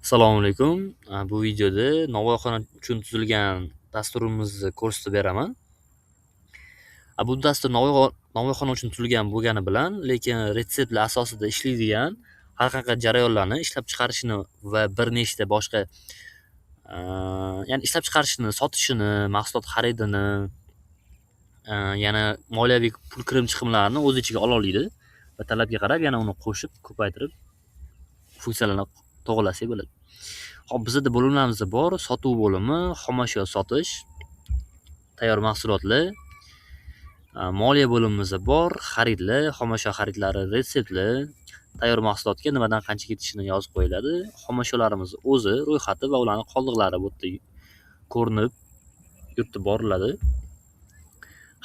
Assalomu alaykum. Bu videoda Novvoyxona uchun tuzilgan dasturimizni ko'rsatib beraman. Bu dastur Novvoyxona uchun tuzilgan bo'lgani bilan, lekin retseptlar asosida ishlaydigan har qanaqa jarayonlarni ishlab chiqarishini va bir nechta boshqa, ya'ni ishlab chiqarishini, sotishini, mahsulot xaridini, yana moliyaviy pul kirim chiqimlarini o'z ichiga ola oladi va talabga qarab yana uni qo'shib, ko'paytirib funksiyalarni to'g'rilasak bo'ladi. Xo'p, bizda bo'limlarimiz bor: sotuv bo'limi, xomashyo sotish, tayyor mahsulotlar, moliya bo'limimiz bor, xaridlar, xomashyo xaridlari, retseptlar, tayyor mahsulotga nimadan qancha ketishini yozib qo'yiladi. Xomashyolarimiz o'zi ro'yxati va ularning qoldiqlari bu yerda ko'rinib yuritib boriladi.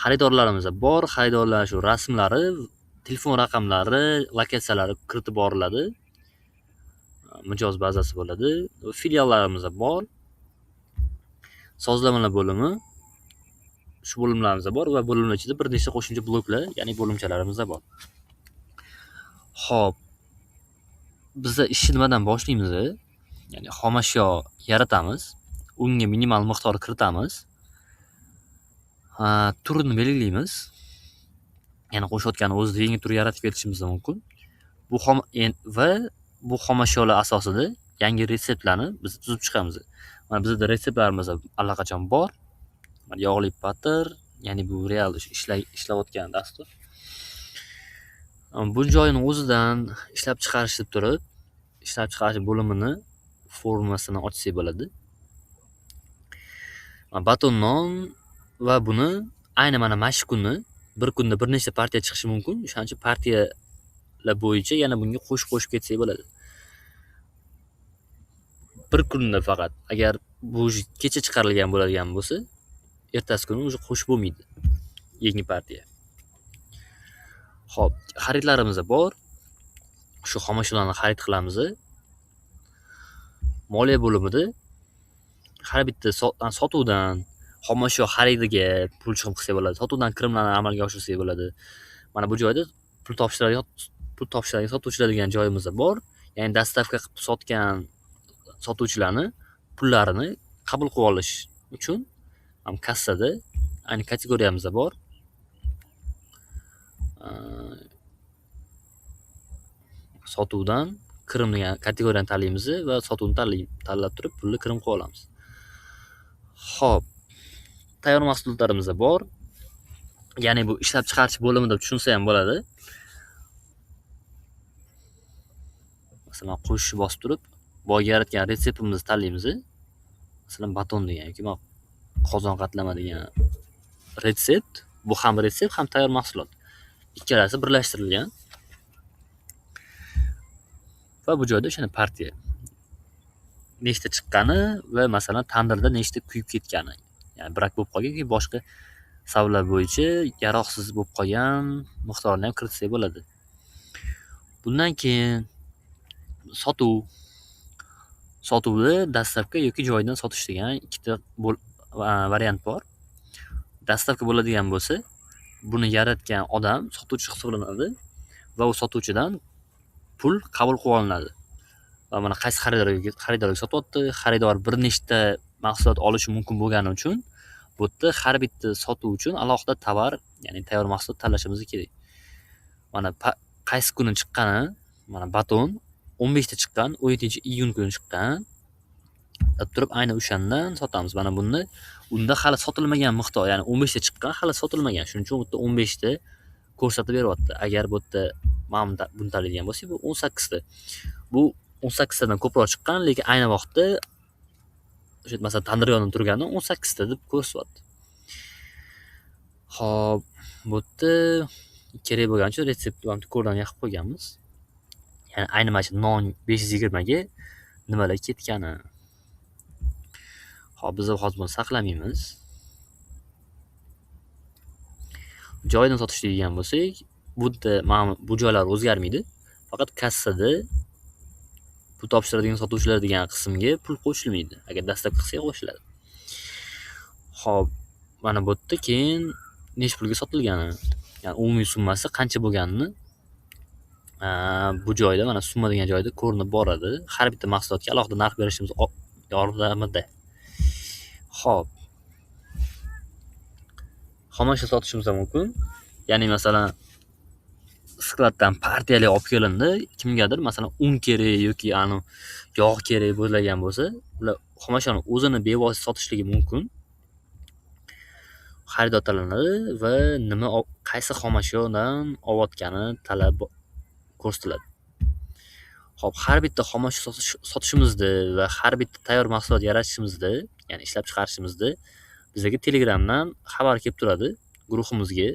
Xaridorlarimiz bor, xaridorlar shu rasmlari, telefon raqamlari, lokatsiyalari kiritib boriladi. Mijoz bazasi bo'ladi. Filiallarimiz bor. Sozlamalar bo'limi, shu bo'limlarimiz bor va bo'limlar ichida bir nechta qo'shimcha bloklar, ya'ni bo'limchalarimiz bor. Xo'p, biza ishni nimadan boshlaymiz? Ya'ni xomashyo yaratamiz, unga minimal miqdor kiritamiz. Turini belgilaymiz. Ya'ni qo'shayotgan o'zida yangi tur yaratib ketishimiz mumkin. Bu va bu xomashyolar asosida yangi retseptlarni biz tuzib chiqamiz. Mana bizda retseptlarimiz allaqachon bor. Mana yog'li patir, ya'ni bu real ishlayotgan dastur. Bu joyini o'zidan ishlab chiqarish deb turib, ishlab chiqarish bo'limini formasini ochsak bo'ladi. Baton non va buni ayni mana shu kuni bir kunda bir nechta partiya chiqishi mumkin. O'shaning uchun partiyalar bo'yicha yana bunga qo'shib-qo'shib ketsak bo'ladi. Bir kunda faqat agar bu kecha chiqarilgan bo'ladigan bo'lsa, ertasi kuni уже qo'shib bo'lmaydi yangi partiya. Xo'p, xaridlarimiz bor. Shu xomashyolarni xarid qilamiz. Moliya bo'limida har bitta sotuvdan xomashyo xaridiga pul chiqim qilsak bo'ladi. Sotuvdan kirimlarni amalga oshirsak bo'ladi. Mana bu joyda pul topshiradigan sotuvchilar degan joyimiz bor. Ya'ni dostavka qilib sotgan sotuvchilarni pullarini qabul qilib olish uchun ham kassada ayni kategoriyamiz bor. Sotuvdan kirim degan kategoriyani tanlaymiz va sotuvni tanlab turib pulni kirim qilib olamiz. Xo'p, tayyor mahsulotlarimiz bor. Ya'ni bu ishlab chiqarish bo'limi deb tushunsa ham bo'ladi. Masalan, qo'shishni bosib turib, boya yaratgan retseptimizni tanlaymiz. Masalan, baton degan yoki qozon qatlama degan retsept, bu ham retsept, ham tayyor mahsulot. Ikkalasi birlashtirilgan. Va bu joyda o'shani partiya nechta chiqqani va masalan tandirda nechta kuyib ketgani, ya'ni brak bo'lib qolgan yoki boshqa sabablar bo'yicha yaroqsiz bo'lib qolgan miqdorini ham kiritsak bo'ladi. Bundan keyin sotuv. Sotuvda dostavka yoki joyidan sotish degan ikkita variant bor. Dostavka bo'ladigan bo'lsa, buni yaratgan odam sotuvchi hisoblanadi va u sotuvchidan pul qabul qilib olinadi. Va mana qaysi xaridorga sotyapti, xaridor bir nechta mahsulot olishi mumkin bo'lgani uchun bu yerda har bitta sotuv uchun alohida tovar, ya'ni tayyor mahsulot tanlashimiz kerak. Mana qaysi kuni chiqqani, mana baton 15 ta chiqqan, 17-iyun kuni chiqqan. Deb turib ayni o'shandan sotamiz. Mana buni unda hali sotilmagan miqdor, ya'ni 15 ta chiqqan, hali sotilmagan. Shuning uchun bu yerda 15 ta ko'rsatib beryapti. Agar bu yerda mana buni tanlaydigan bo'lsak, bu 18 ta. Bu 18 tadan ko'proq chiqqan, lekin ayni vaqtda o'sha masalan tandir yonida turgani 18 ta deb ko'rsatyapti. Xo'p, bu yerda kerak bo'lgani uchun retseptni ko'rdan yoqib qo'yganmiz. Ya'ni ayni mana shu non 520 ga nimalar ketgani. Xo'p, biz hozir buni saqlamaymiz. Joyidan sotish degan bo'lsak, bu yerda mana bu joylar o'zgarmaydi. Faqat kassada pul topshiradigan sotuvchilar degan qismga pul qo'shilmaydi. Agar dostavka qilsak qo'shiladi. Xo'p, mana bu yerda keyin necha pulga sotilgani, ya'ni umumiy summasi qancha bo'lganini Bu joyda mana summa degan joyda ko'rinib boradi. Har bitta mahsulotga alohida narx berishimiz yordamida. Xo'p. Xomashyo sotishimiz ham mumkin. Ya'ni masalan skladdan partiyali olib kelindi, kimgadir masalan un kerak yoki yog' kerak bo'lgan bo'lsa, ular xomashyoni o'zini bevosita sotishligi mumkin. Xaridor tanlanadi va nima qaysi xomashyodan olayotgani talab ko'rsatiladi. Xo'p, har bitta xomashyo sotishimizda va har bitta tayyor mahsulot yaratishimizda, ya'ni ishlab chiqarishimizda bizga Telegramdan xabar kelib turadi guruhimizga.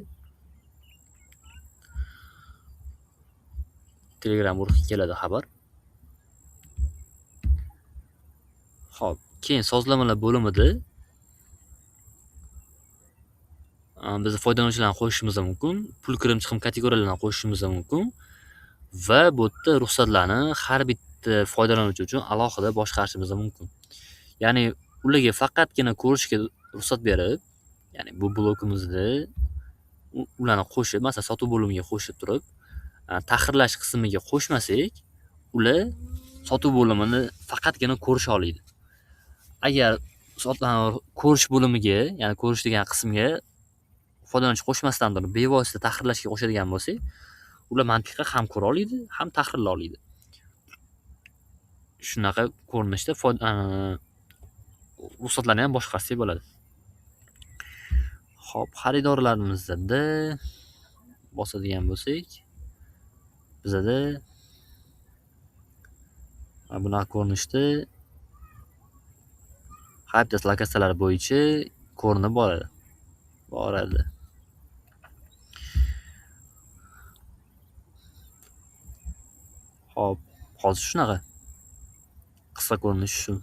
Telegram guruhiga keladi xabar. Xo'p, keyin sozlamalar bo'limida biz foydalanuvchilarni qo'shishimiz mumkin, pul kirim chiqim kategoriyalarini qo'shishimiz mumkin va bu yerda ruxsatlarni har bitta foydalanuvchi uchun alohida boshqarishimiz mumkin. Ya'ni ularga faqatgina ko'rishga ruxsat berib, ya'ni bu blokimizda ularni qo'shib, masalan, sotuv bo'limiga qo'shib turib, tahrirlash qismiga qo'shmasak, ular sotuv bo'limini faqatgina ko'risha oladi. Agar ko'rish bo'limiga, ya'ni ko'rish degan qismga foydalanuvchi qo'shmasdan turib bevosita tahrirlashga qo'shadigan bo'lsak, ular mantiqan ham ko'ra oladi, ham tahrirlay oladi. Shunaqa ko'rinishda ruxsatlarni ham boshqarsak bo'ladi. Xo'p, xaridorlarimizda bosadigan bo'lsak, bizada bunaqa ko'rinishda har bittasi lokatsiyalar bo'yicha ko'rinib boradi. Boradi. Xo'p, hozir shunaqa. Qisqa ko'rinishi shu.